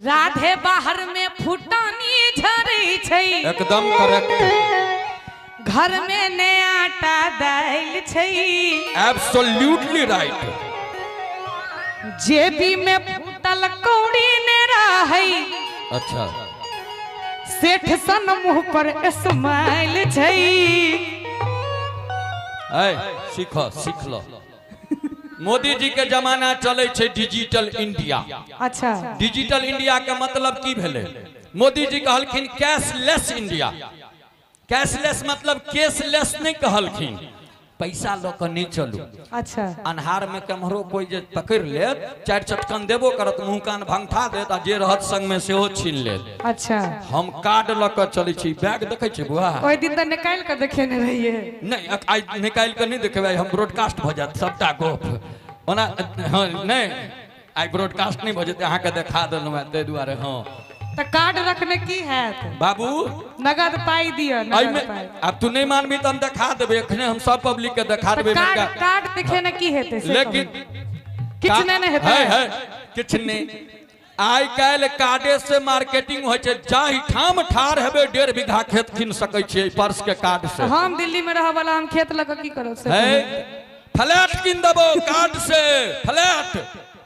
राधे बाहर में फुटानी झरै छै। एकदम करेक्ट। घर में ने आटा दालि छै। Absolutely right. जेबी में फूटल कौड़ी ने रहै। अच्छा। सेठ सन मुंह पर स्माइल छै। ऐ सीख सीख लो। मोदी जी के जमाना चले छै डिजिटल इंडिया। अच्छा। डिजिटल इंडिया के मतलब की भेलै? मोदी जी कहलखिन कैशलेस इंडिया। कैशलेस मतलब केशलेस नहीं कहलखिन, पैसा लऽ कऽ नहीं चलू। अच्छा। अन्हार में केम्हरो कोई जे पकड़ लेत, चारि चटकन देबो करत, मुँह कान भंगठा देत आ जे रहत संग में सेहो छीन लेत। अच्छा। हम कार्ड लऽ कऽ चलै छी, बैग देखै छी बुआ? ओहि दिन तऽ निकालि कऽ देखेने रहियै। नहीं, आइ निकालि कऽ नहि देखेबै, हम ब्रॉडकास्ट भऽ जायत सबटा गप। ओना हाँ नहीं, आइ ब्रॉडकास्ट नहीं भऽ जेतै, अहाँके देखा देलहुँ हेँ ताहि दुआरे। हाँ तऽ कार्ड रखने की हैत बाबू? नगद पाई दिअ। एहिमे आब तू नहीं मानबी तऽ हम देखा देबै, एखने हम सब पब्लिक के देखा देबै। कार्ड देखेने की हेतै? लेकिन किछु नहि हेतै। है किछु नहि। आइ काल्हि कार्डे से मार्केटिंग होइ छै। जाहि ठाम ठाढ़ हेबै 1.5 बीघा खेत कीन सकै छियै पर्स के कार्ड से। हम दिल्ली में रहऽ वाला, हम खेत लऽ कऽ की करब? फ्लैट कीन देबो कार्ड से, फ्लैट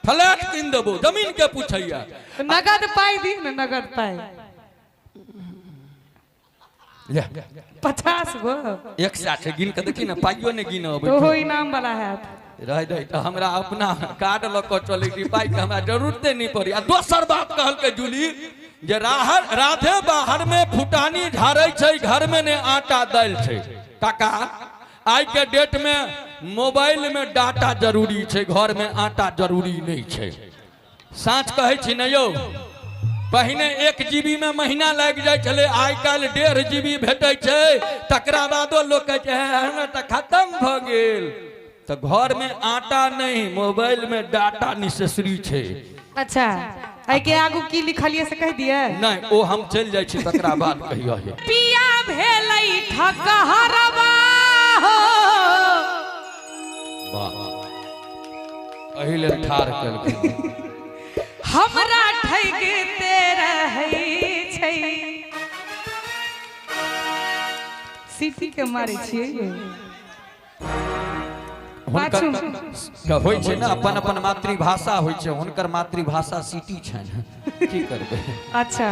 फ्लैट कीन देबो, जमीन के पूछैया। नगद पाई दी ने, नगद पाई 50 गो 100 छै, गिन के देखी ने, पाइयो नहि गिन अबै। ओहो इनाम वाला हैत। रह रही तऽ हमरा अपना कार्ड लऽ कऽ चलै छी, पाई के हमरा जरूरते नहीं पड़ी। आ दोसर बात कहलकै जूली जे राधे बाहर में फुटानी झाड़ै छै, घर में ने आटा दालि छै। काका आइ के डेट में मोबाइल में डाटा जरूरी छै, घर में आटा जरूरी नहीं छै। साँच कहै छी ने यौ, पहिने 1 GB में महीना लागि जाइ छलै, आइ काल्हि 1.5 GB भेटै छै, तकरा बादो लोक कहै छै हमरा तऽ खत्म भऽ गेल। तऽ घर में आटा नहीं, मोबाइल में डाटा नेसेसरी छै। अच्छा, एहिके आगू की लिखलियै से कहि दियै? नहीं, ओ हम चलि जाइ छी तकरा बाद कहियो। पिया भेलै ठकहरबा हो। वाह, एहि लेल ठाढ़ केलखिन। हमरा ठगिते रहै छै। सीटी के मारै छियै। हुनकर होइ छै ने अपन अपन मातृभाषा होइ छै, हुनकर मातृभाषा सीटी छनि, की करबै। अच्छा।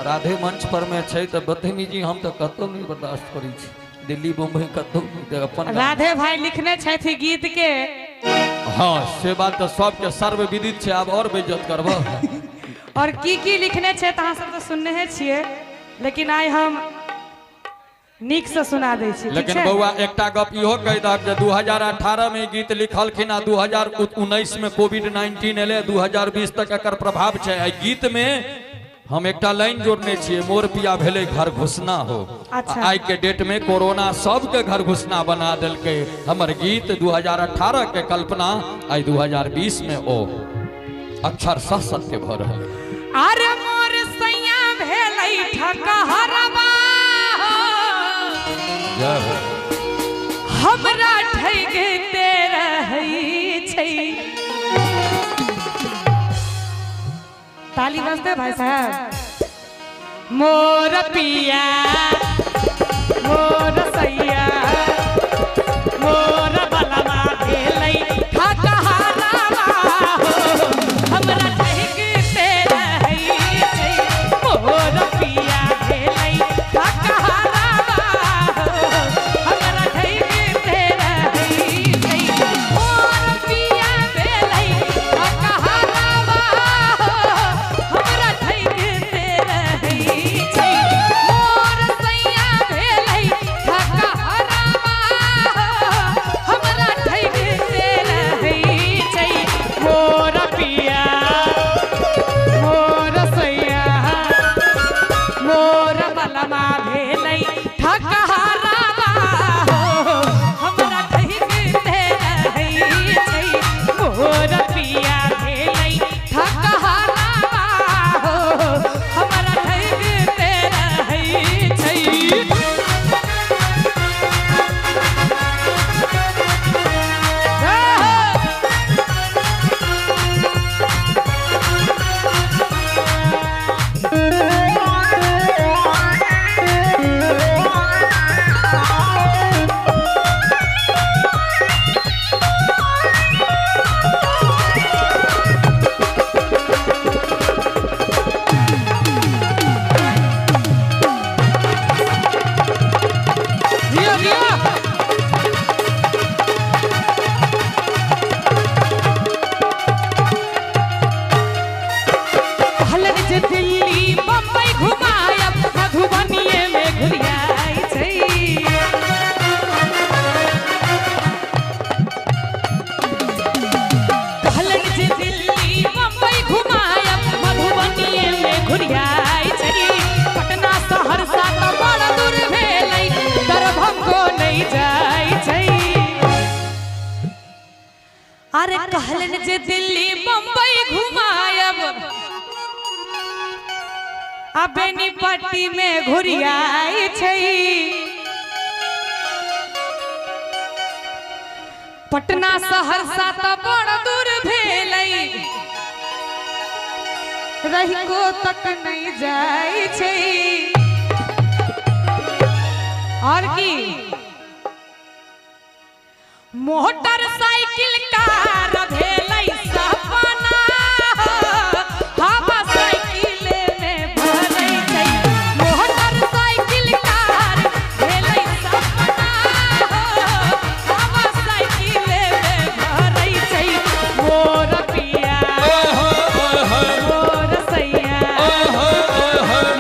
राधे मंच पर में छै तऽ बदतमीजी हम तऽ कतहु नहि बर्दाश्त करै छी, दिल्ली बम्बई कतहु अपन। राधे भाई लिखने छथि गीत के। हाँ से बात तऽ सबके सर्वविदित छै, आब और बेइज्जत करब। और की की लिखने छै तऽ अहाँ सब तऽ सुनने छियै, लेकिन आइ हम नीक से सुना दै छी। लेकिन बौआ एकटा गप इहो कहि दहक जे 2018 में गीत लिखलखिन आ 2019 में कोविड-19 एलै, 2020 तक एकर प्रभाव छै। एहि गीत में हम एकटा लाइन जोड़ने छियै, मोर पिया भेलै घर घुसना हो। अच्छा। आइ के डेट में कोरोना सबके घर घुसना बना देलकै। हमर गीत 2018 के कल्पना आइ 2020 में ओ अक्षर सह सत्य भऽ रहल। अरे मोर सैया भेलै ठकहरबा, हमरा ठगिते रहै छै। ताली बजते भाई साहब। मोर पिया मोर सैया मोर बलवा भेलै ठकहरबा हो, हमरा ठगिते रहै छै। मोर पिया भेलै ठकहरबा हो, हमरा ठगिते रहै छै। मोर पिया भेलै ठकहरबा हो, हमरा ठगिते रहै छै। मोर सैया भेलै जे दिल्ली बम्बई घुमायब मधुबनीये में घुरियाई छै। कहलनि जे दिल्ली बम्बई घुमायब मधुबनीये में घुरियाई छै। पटना सहरसा तऽ बड़ दूर भेलै दरभंगो नहि जाइ छै। अरे कहलनि जे दिल्ली बम्बई घुमायब आ बेनीपट्टी में घुरियाई छै। पटना सहरसा तऽ बड़ दूर भेलै रहिको तक नहीं जाइ छै। और की मोटरसाइकिल कार भेलै सपना हवा साइकिले में भरै छै। मोटरसाइकिल कार भेलै सपना हवा साइकिले में भरै छै। मोर पिया मोर सैया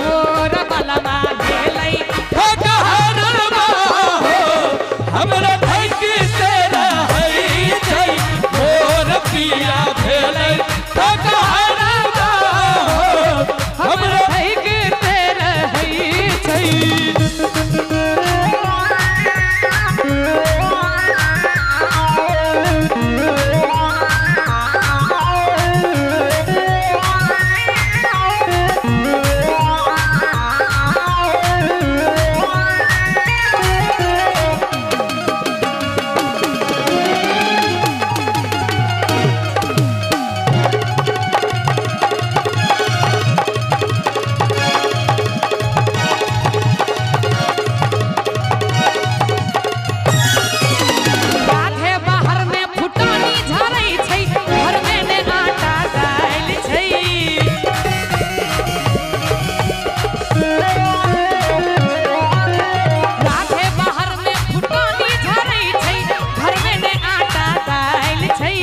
मोर बलमा भेलै हमरा धैकी से रहै छै मोर पिया भेलै ठकहरबा हो हमरा धैकते रहै छै। राधे बाहर में फुटानी झरै छै घर में ने आटा दालि छै। राधे बाहर में फुटानी झरै छै घर में ने आटा दालि छै।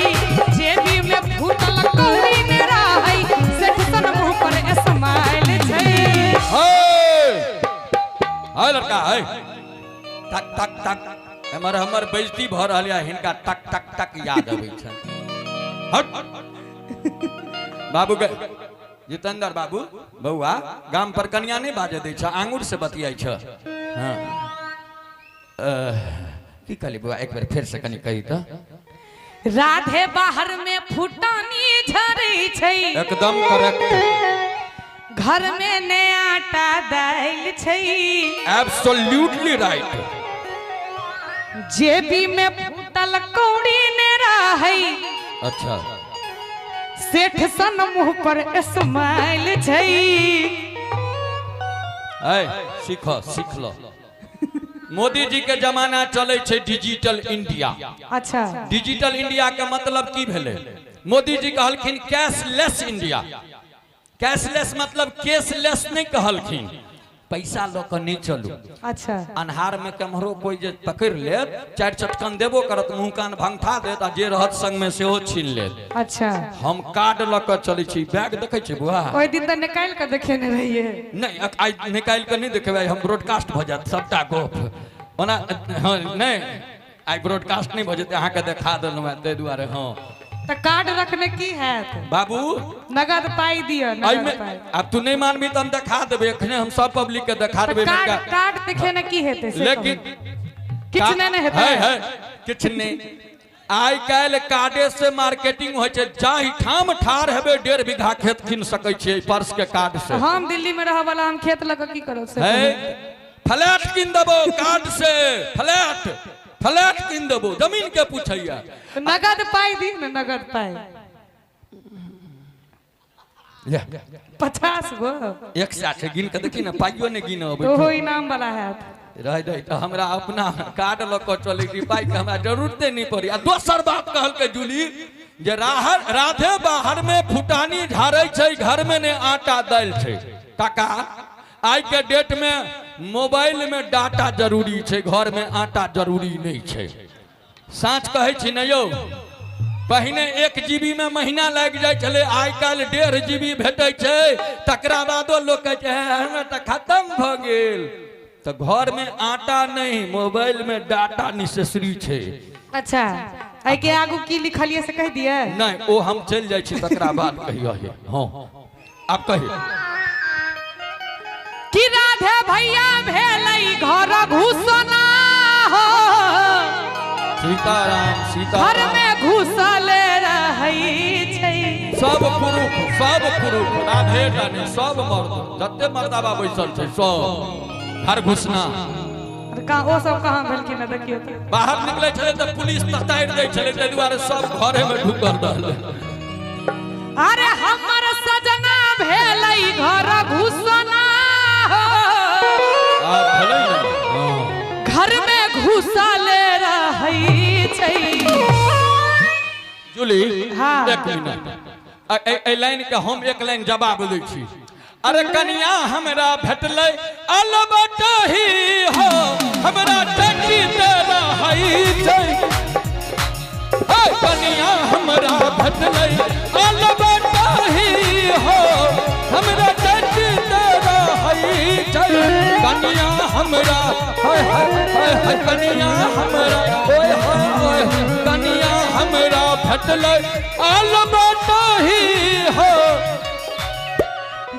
जेबी में फूटल कौड़ी ने रहै सेठ सन मुँह पर स्माइल छै। हे हे लड़का हे टक टक टक हमर हमर बेइज्जती भऽ रहल यऽ हिनका टक टक टक याद अबै छनि। हट बाबू के जितेंद्र बाबू बौआ गाम पर कनिया नहि बाजऽ दै छ आंगुर से बतियाइ छ। हाँ की कहली बौआ एक बेर फेर से कनि कही तऽ। राधे बाहर में फुटानी झरै छै एकदम करेक्ट घर में ने आटा दालि छै। एब्सोल्युटली राइट जेबी में फूटल कौड़ी ने रहै अच्छा सेठ सन मुँह पर स्माइल छै। ऐ सीख सीख लो मोदी जी के जमाना चलै छै डिजिटल इंडिया। अच्छा डिजिटल इंडिया के मतलब की भेलै? मोदी जी कहलखिन कैशलेस इंडिया। कैशलेस मतलब केशलेस नहीं कहलखिन, पैसा लऽ कऽ नहीं चलू। अच्छा अन्हार में केम्हरो कोई जे पकड़ लेत चारि चटकन देबो करत मुँह कान भंगठा देत आ जे रहत संग में सेहो छीन लेत। अच्छा हम कार्ड लऽ कऽ चलै छी बैग देखै छी बुआ ओहि दिन तऽ निकालि कऽ देखेने रहियै। नहीं आइ निकालि कऽ नहि देखेबै हम ब्रॉडकास्ट भऽ जायत सबटा गप ओना। हाँ नहीं आइ ब्रॉडकास्ट नहीं भऽ जेतै अहाँके देखा देलहुँ हेँ ताहि दुआरे। हाँ तऽ कार्ड रखने की हैत बाबू? नगद पाई दिअ नगद पाई। आब तू नहीं मानबी तऽ हम देखा देबै एखने हम सब पब्लिक के देखा देबै। कार्ड देखेने की हेतै से लेकिन किछु नहि हेतै। है किछु नहि। आइ काल्हि कार्डे से मार्केटिंग होइ छै। जाहि ठाम ठाढ़ हेबै 1.5 बीघा खेत कीन सकै छियै पर्स के कार्ड से। हम दिल्ली में रहऽ वाला हम खेत लऽ कऽ की करब से? फ्लैट कीन देबो कार्ड से फ्लैट फ्लैट कीन देबो जमीन के पूछैया। नगद पाई दी ने नगद पाई 50 गो 100 छै गिन के देखी ने पाइयो नहि गिन अबै। ओहो इनाम वाला हैत रह दे तऽ हमरा अपना कार्ड लऽ कऽ चलै छी पाई के हमरा जरूरते नहीं पड़ी। आ दोसर बात कहलकै जूली जे राधे बाहर में फुटानी झाड़ै छै घर में ने आटा दालि छै। काका आइ के डेट में मोबाइल में डाटा जरूरी छै घर में आटा जरूरी नहीं छै। साँच कहै छी ने यौ? पहिने 1 जीबी में महीना लागि जाइ छलै, आइ काल्हि 1.5 जीबी भेटै छै, तकरा बादो लोक कहै छै हमरा तऽ खत्म भऽ गेल। तऽ घर में आटा नहीं, मोबाइल में डाटा नेसेसरी छै। अच्छा, एहि के आगू की लिखलियै से कहि दियै? नहीं, ओ हम चलि जाइ छी तकरा बाद कहियो। हाँ, आब कही कि राधे भैया भेलै घर घुसना हो, सीताराम सीताराम, घर में घुसल रहै छै। सब पुरुष, सब पुरुष, राधे रानी, सब मर्द, जते मर्दाबा बैसल छै सब घर घुसना। ओ सब कहाँ भेलखिन है देखियौ तऽ। बाहर निकलै छलै तऽ पुलिस ततारि दै छलै, ताहि दुआरे सब घरे में ढुकल रहलै। अरे हमर सजना भेलै घर घुसना हो, भेलै ने, घर में घुसल रहै छै। जूली, हाँ। एक मिनट, एहि लाइन के हम एक लाइन जवाब दै छी। अरे कनिया हमरा भेटलै अलबटही हो, हमरा टकी रहै छै। कनिया हमरा भेटलै अलबटही हो, हमरा टकी रहै छै। कनिया हमरा हाय हाय हाय, कनिया हमरा ओए होए, कनिया हमरा भेटलै अलबटही हो।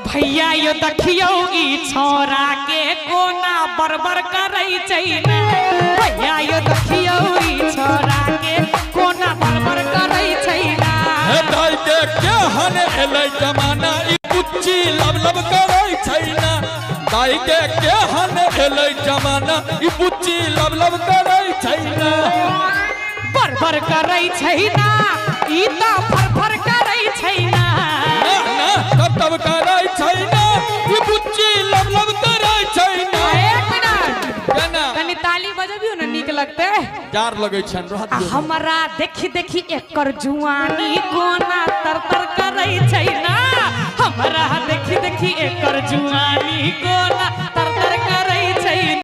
भैया यो देखियौ ई छोरा के कोना बरबर करै छै ने। भैया यो देखियौ ई छोरा के कोना बरबर करै छै ना। हे दाइ के केहन एलै जमाना, ई बुच्ची लब लब करै छै ना। दाइ के केहन एलै जमाना, ई बुच्ची लब लब करै छै ना। बरबर करै छै ना, ई तऽ फरफर करै छै ना। ना तब तब करै छै ना, ई बुच्ची लब लब करै छै ना। एक मिनट, केना कनि ताली बजबियौ ने, नीक लगतै। जार लगै छनि, रहत आ दियौ। हमरा देखी देखी एकर जुआनी कोना तर तर करै छै ना। हमरा देखी देखी एकर जुआनी कोना